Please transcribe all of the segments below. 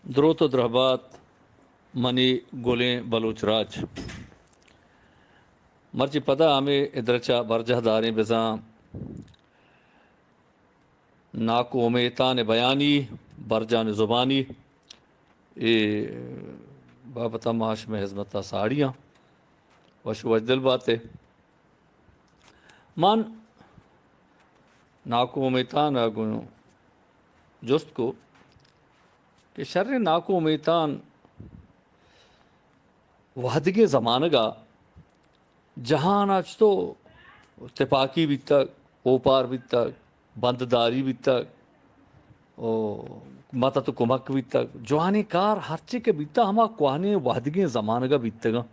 دروت و درہبات منی گلیں بلوچ راج۔ مرچی پدا ہمے درچا برجاہ داریں بزاں ناکو امیتان بیانی، برجان زبانی، اے بابتا ما شمئے ہزمتا ساڑیاں۔ وش وش دل باتے۔ من ناکو امیتان ء گوں جست کو کہ شریں ناکو امیتان، وہدگیں زمانگ ء جہان ء چتو تپاکی بیتگ، اوپار بیتگ، بندداری بیتگ، او مدد و کمک بیتگ، جوانیں کار ہرچی کہ بیتگ، ہما کوہنیں وہدگیں زمانگ ء بیتگاں۔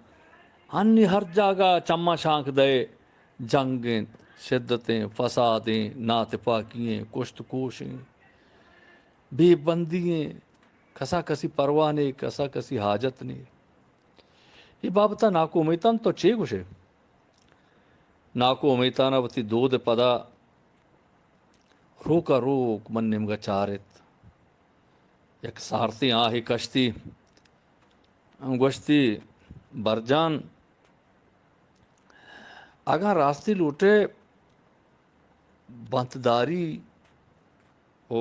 ہنی ہر جاگہ چماں شانک دئے، جنگ انت، شدت انت، فساد انت، ناتپاکی انت، کشت و کوش انت، بے بندی انت، کسا کسی پرواہ نے، کسا کسی حاجت نے۔ اے بابت ء ناکو امیتان تو چے گوشے؟ ناکو امیتان ء وتی دود ء پدا روک ء روک من نیمگ ء چارت۔ یک سارتیں آہے کشتی، گوشتی، برجان، اگاں راستی لوٹے، بنتداری و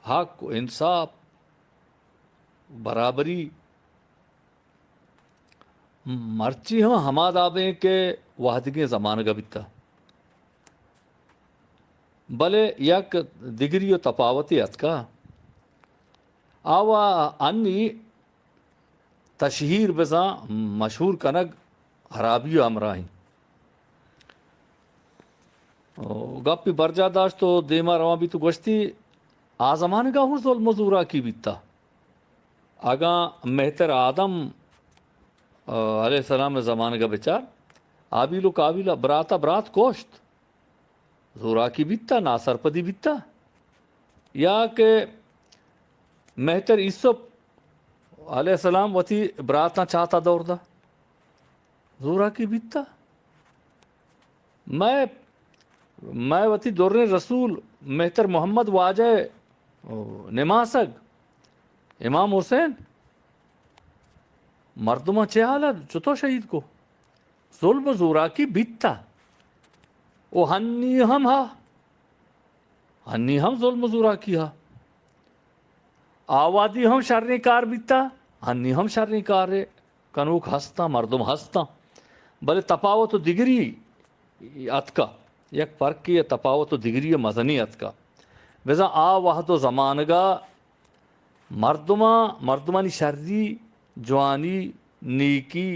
حق و انصاف، برابری، مرچی ہم ہما دابیں کہ وہدگیں زمانگ ء بیتا، بلے یک دگری و تپاوتے اتکا۔ آوا انی تشہیر بزاں مشہور کنگ ہرابی و ہمراہیں۔ او گپی برجا داشت و دیما روان بیت و گوشتی، آ زمانگا ہوں ظلم و زوراکی بیتا۔ اگاں مہتر آدم، آ، علیہ السلام زمانگا بچار، آبیل و کابیل براتا برات کشت۔ زوراکی بیتا، ناسرپدی بیتا، یا کہ مہتر یوسف علیہ السلام وتی براتاں چاتا دور دا، زوراکی بیتا۔ مئے، مئے وتی دریں رسول مہتر محمد واجہ نماسگ امام حسین مردماں چے حال ء چتو شہید کو؟ ظلم و زوراکی بیتا۔ او ہنی ہم ہا، ہنی ہم ظلم و زوراکی ہا۔ آوادی ہم شریں کار بیتا، ہنی ہم شریں کار کنوک ہستاں، مردم ہستاں۔ بلے تپاوت و دگری اتکا، یک فرقے ء تپاوت و دگری ء مزنی اتکا۔ بزاں آ وہد و زمانگا مردماں، مردمانی شری، جوانی، نیکی،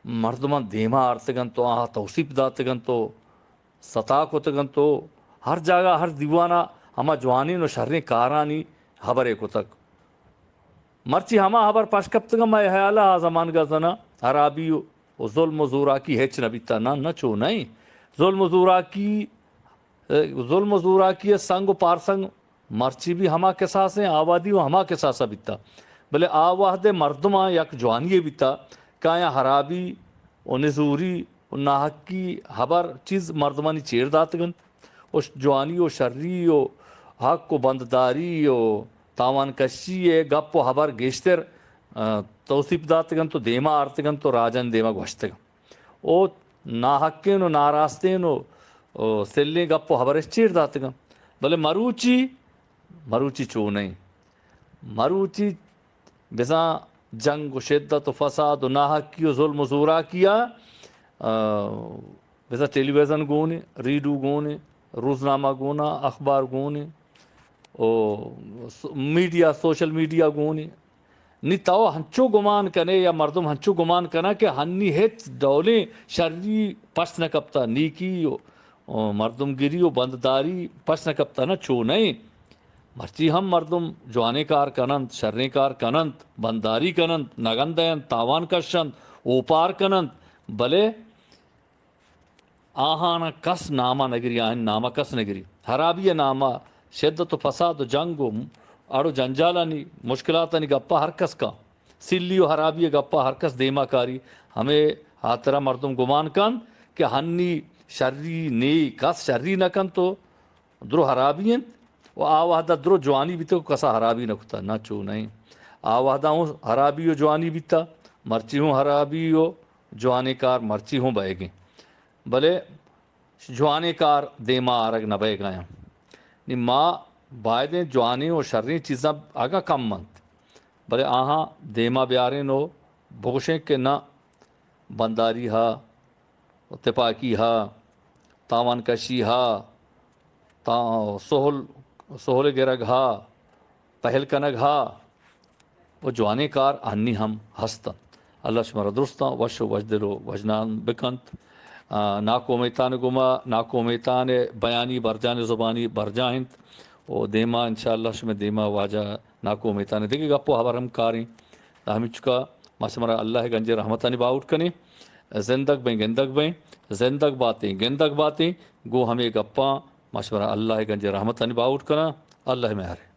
مردماں دیما آرتگ انت و آہاں توسیپ داتگ انت و ستا کتگ انت و ہر جاگہ، ہر دیوانا ہما جوانیں و شریں کارانی ہبرے کتگ۔ مرچی ہما ہبر پش کپتگ انت، مئے ہیالا آ زمانگا زنا ہرابی و، و ظلم و زوراکی ہچ نہ بیتا۔ نہ، نہ، چو نہ انت۔ ظلم و زوراکی ظلم و زوراکی ء سنگ و پارسنگ مرچی بھی ہما کساس ہیں، آوادی و ہما کساس ء بیتا۔ بلے آ وہد ء مردماں یک جوانی ء بیتا کہ آیاں ہرابی و نزوری و ناحقی ہبر چیز مردمانی چیر داتگ انت و جوانی و شری و حق و بندداری و تاوان کشی ء گپ و ہبر گیشتر، آ، توسیپ داتگ انت و دیما آرتگ انت و راجانی دیما گوشتگ انت۔ او ناحقیں و ناراستیں و، و سلیں گپ و ہبرش چیر داتگاں۔ بلے مروچی، مروچی چو نئیں۔ مروچی بزاں جنگ و شدت و فساد و ناحقی و ظلم و زوراکی ء، آ، بزاں ٹیلی ویژن گون ایں، ریڈیو گون ایں، روزنامہ گون ایں، اخبار گون ایں، او س-، میڈیا، سوشل میڈیا گون ایں۔ نی تو ہنچو گمان کنے یا مردم ہنچو گمان کنا کہ ہنی ہچ ڈولیں شری پشت نہ کپتا، نیکی و، و مردمگری و بندداری پشت نہ کپتا، نہ چو نئیں۔ مرچی ہم مردم جوانیں کار کننت، شریں کار کننت، بندداری کننت، نگن دئینت، تاوان کشنت، اوپار کننت، بلے آہانا کس ناما نگری، آہانی ناما کس نگری۔ ہرابی ناما شدت و فساد و جنگ و اڑ و جنجالانی، مشکلاتانی گپا ہر کس کن۔ سلی و ہرابی گپا ہر کس دیما کاری۔ ہمے ہاترا مردم گمان کن کہ ہنی شری نی کس شری نہ کنت و درو ہرابی انت و آ وہدا درو جوانی بیتگ و کسا حرابی نہ کتا، نہ چو نہ۔ آ وہدا ہوں حرابی و جوانی بیتا، مرچی ہوں حرابی و جوانیں کار مرچی ہوں بئیگیں۔ بلے جوانیں کار دیما آرگ نہ بئیگایاں۔ نی ما بایدیں جوانیں و شریں چیزاں اگاں کم انت، بلے آہاں دیما بیارین و بگوشیں کہ نہ، بنداری ہا، تپاکی ہا، تاوان کشی ہا، تا-، سہل، سہل گرگ ہا، پہل کنگ ہا، و جوانیں کار آنی ہم ہست انت۔ اللہ شمارا درستاں وش و وشدل و وژنان بکنت۔ آ، ناکو میتان گما، ناکو میتان بیانی برجان زبانی برجاہ انت و دیما انشاءاللہ شمئے دیما واجہ ناکو میتان دگہ گپ و ہبر ہم کاریں۔ ہمینچکا ما شمارا اللہ گنجیں رحمتانی باہوٹ کنیں۔ زندگ بیں، گندگ بیں، زندگ باتیں، گندگ باتیں۔ گوں ہمے گپاں ما شمارا اللہ گنجیں رحمتانی باہوٹ کناں۔ اللہ مہرے۔